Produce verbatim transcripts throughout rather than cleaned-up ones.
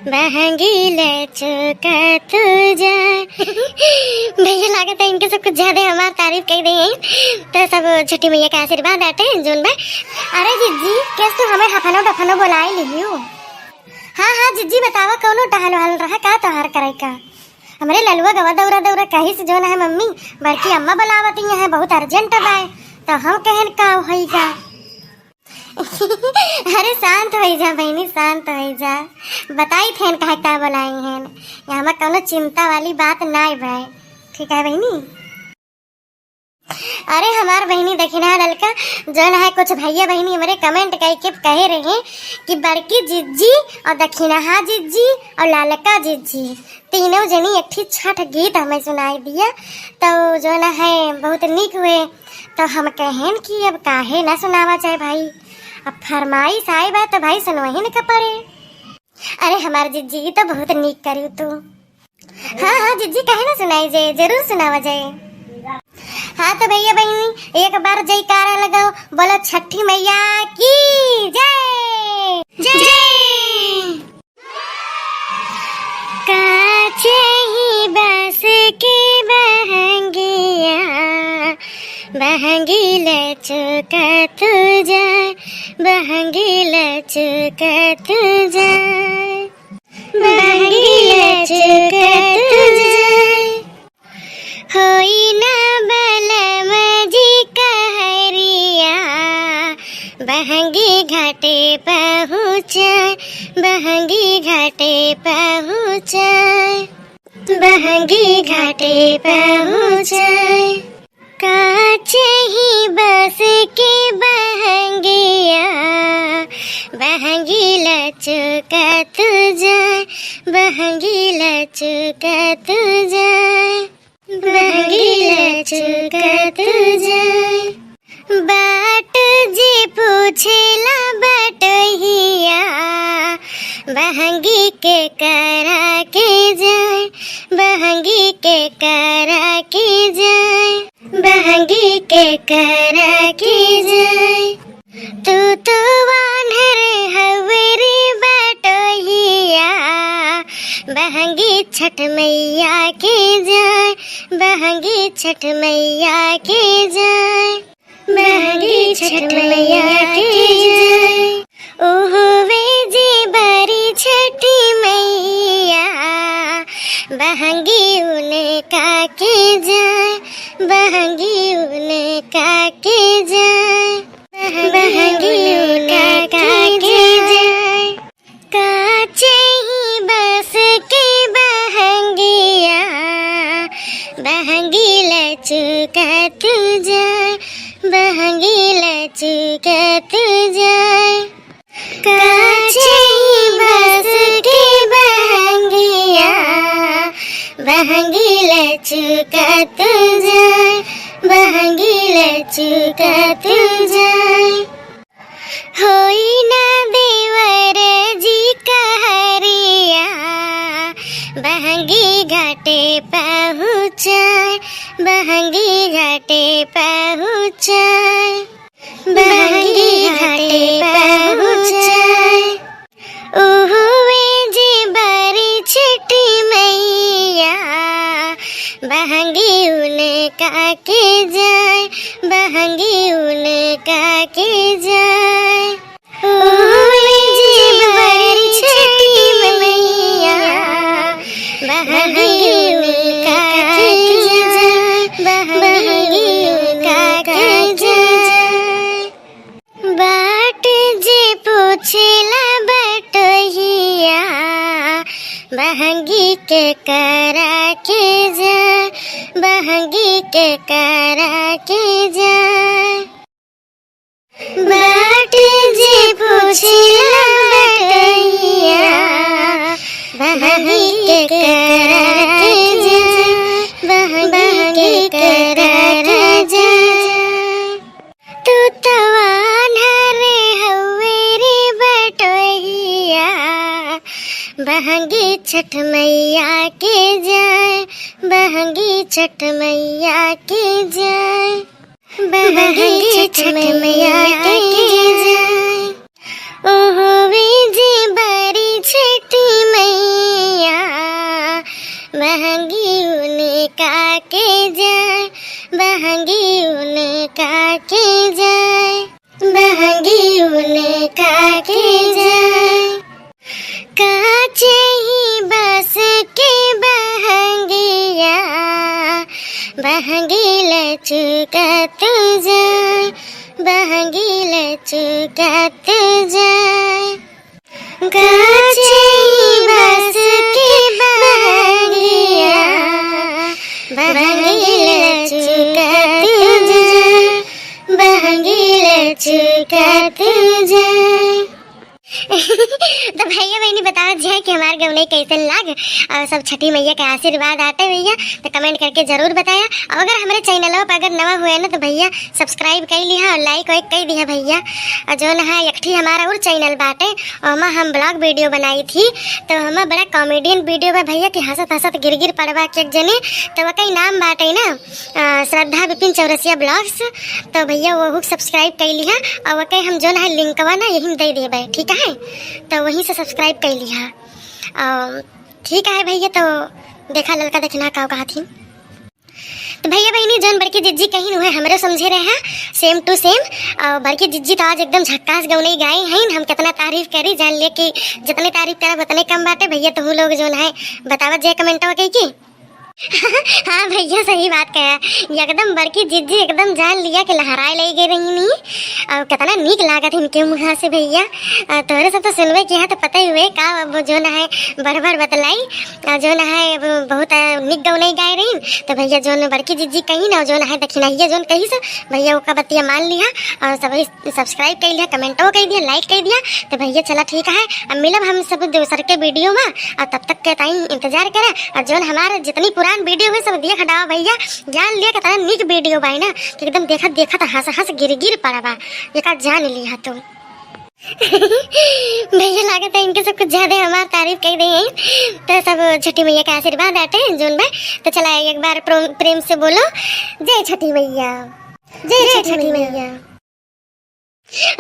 बहंगी लचकत जाए। भैया, लागत है इनके सब कुछ ज्यादा हमार तारीफ कइ देइ हैं, तो सब छठी मैया का आशीर्वाद आटे जोन बा। अरे जिज्जी, कैस तू हमें हफनो डफनो बोलाए लिहियो? हाँ, हाँ जिज्जी, बतावा कौनो टहल वहल रहा का तोहार करे का? हमरे ललुआ गवा दौरा दौरा कहिस जोन है मम्मी, बड़की अम्मा बुलावत ही हैं, बहुत urgent बाय। तो हम कहन का होई का? अरे शांत होई जा बहिनी, शांत होई जा। बताई थेन काहे का बोलाई हैं, यहाँ में कौनो चिंता वाली बात नाय बाय। ठीक है बहिनी? अरे हमार बहिनी दखिनहा ललका, जोन है कुछ भैया बहिनी हमरे comment कइ के कहे रहे कि बड़की जिज्जी और दखिनहा जिज्जी और ललका जिज्जी तीनों जनी एक ठी छठ गीत हमें सुनाई दिया। तो जोन है बहुत नीक हुए, तो हम कहेन कि अब काहे ना सुनावा जाए भाई, अब फरमाइश आए बा तो भाई सुनवही न का पड़े। अरे हमार जिज्जी, ई तो बहुत नीक करियो तू। हाँ, हाँ जिज्जी, काहे ना सुनाई जाए, जरूर सुनावा जाए। हाँ तो भैया बहिनी एक बार जयकारा लगाओ, बोलो छठी मैया की जय। जय। काचे ही बास के बहंगिया, बहंगी लचकत जाए, बहंगी लचकत जाए, बहंगी लचकत जाए। होई ना बलम जी कहरिया, बहंगी घाटे पहुँचे, बहंगी घाटे पहुँचे, बहंगी घाटे पहुँचे। काचे ही बास के बहंगिया, बहंगी लचकत जाए, बहंगी लचकत जाए, बहंगी लचकत जाए। बाट जे पूछेला बटोहिया, बहंगी के करा के जाए, बहंगी के करा के जाए, बहंगी के करा के जाए। तू तो वानर हवे रे बटोहिया, बहंगी छठ मैया के जाए, बहंगी छठ मैया के जाए, बहंगी छठ मैया के जाए। ओहो वे जे बारी छठी मैया, बहंगी उनका के जाए, बहंगी उनका के जाए, बहंगी उनका के जाए। काचे ही बास के बहंगिया, बहंगी लचकत जाए, बहंगी लचकत जाए। काचे ही बास के बहंगिया, बहंगी लचकत जाए, बहंगी लचकत जाए। होई ना देवर जी कहरिया, बहंगी घाटे पहुँचे, बहंगी घाटे पहुँचे, बहंगी घाटे पहुँचे। उहुवे जे बारी छठी मैया, बहंगी उनका के जाए, बहंगी उनका के जाए। उहुवे जे बारी छठी मैया, बहंगी उनका के जाए, बहंगी उनका के जाए। बाट जे पूछेला बटोहिया, बहंगी के करा के जाए, बहंगी के करा के जाए। बाट जे पूछेला बटोहिया, बहंगी के करा के जाए, बहंगी के करा के जाए। तू तो आन्हर हउवे रे बटोहिया, बहंगी छठ मैया के जाए, बहंगी छठ मैया के जाए, बहंगी छठ मैया के जाए। ओहो वे जे बारी छठी मैया, जाए, बहंगी उनका के जाए। काचे ही बस के बहंगिया, बहंगी लचकत जाए, बहंगी लचकत जाए। काचे ही बस के बहंगिया, बहंगी लचकत जाए, बहंगी लचकत जाए। तो भैया बहिनी बतावत जाए कि हमार गौनई कैसन लाग, और सब छठी मैया के आशीर्वाद आटे भैया, तो comment करके जरूर बताया। और अगर हमरे चैनलवा पर अगर नवा हुए ना तो भैया subscribe कर लिहा और like वाइक कर दिहा भैया। और जौन है एक ठी हमारा और चैनल बाटे, ओमा हम vlog video बनाई थी, तो हमा बड़ा comedian video बा भैया कि हंसत हंसत गिर गिर पड़बा के एक जने, तो ओकई नाम बाटे ना अ, श्रद्धा विपिन चौरसिया vlogs। तो भैया वहू subscribe कर लिहा, और ओके हम जौन है लिंकवा ना यहीं दे देबे, ठीक है, तो वहीं से subscribe कर लिहा। और ठीक है भैया, तो देखा ललका देखना का कहत ही। तो भैया बहिनी जौन बड़की जिज्जी कहीं हुए हमरे समझे रहे हैं same to same। और बड़की जिज्जी तो आज एकदम झक्कास गौनई गाई हैं, हम कितना तारीफ करी, जान ले कि जितने तारीफ करब उतने कम बाटे। भैया तो लोग जौन है बतावत जाए कमेंटवा कह के। हाँ भैया, सही बात कहा, एकदम बड़की जिज्जी एकदम जान लिया कि लहराए ले गई रही नी। और कितना नीक लागत इनके मुँह से भैया। अ, तोहरे सब तो सुनबे किहा तो पता ही हुए का, अब जौन है बढ़ बढ़ बतलाई, अ, जौन है अब बहुत, अ, नीक गौनई गाए रही। तो भैया जौन बड़की जिज्जी कही ना, जौन है दखिनहिया जौन कही से भैया ओका बतिया मान लिहा। और सब subscribe कर लिहा, कमेंटो कर दिया, like कर दिया। तो भैया चला ठीक है, अब मिलब हम सब दूसर के video में, और तब तक के time इंतजार करा। और जौन हमारे जितनी पुरान video है सब देख डावा भैया, जान लिया कितना नीक video बाई ना, कि एकदम देखत देखत हंस हंस गिर गिर पड़बा, एका जान लिहा तू। भैया लागत है इनके सब कुछ ज्यादा हमार तारीफ कर दे हैं, तो सब छठी मैया का आशीर्वाद आटे जौन बा। तो चला एक बार प्रो-, प्रेम से बोलो, जय छठी मैया, जय छठी मैया।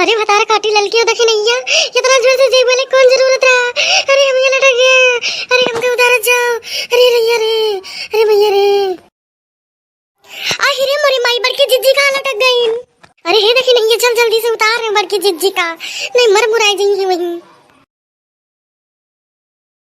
अरे भतार काटी ललकी हो दखिनहिया, कितना जोर से जय बोले, कौन जरूरत रहा? अरे हम ये लटक गया, अरे हमके उतारत जाओ, अरे भैया रे, अरे भैया रे। आहि रे मोरी माई, बड़की जिज्जी कहाँ लटक गईन? अरे हे दखिनहिया, चल जल्दी से उतार रे बड़की जिज्जी का, नहीं मर मुराई जाई है वहीं।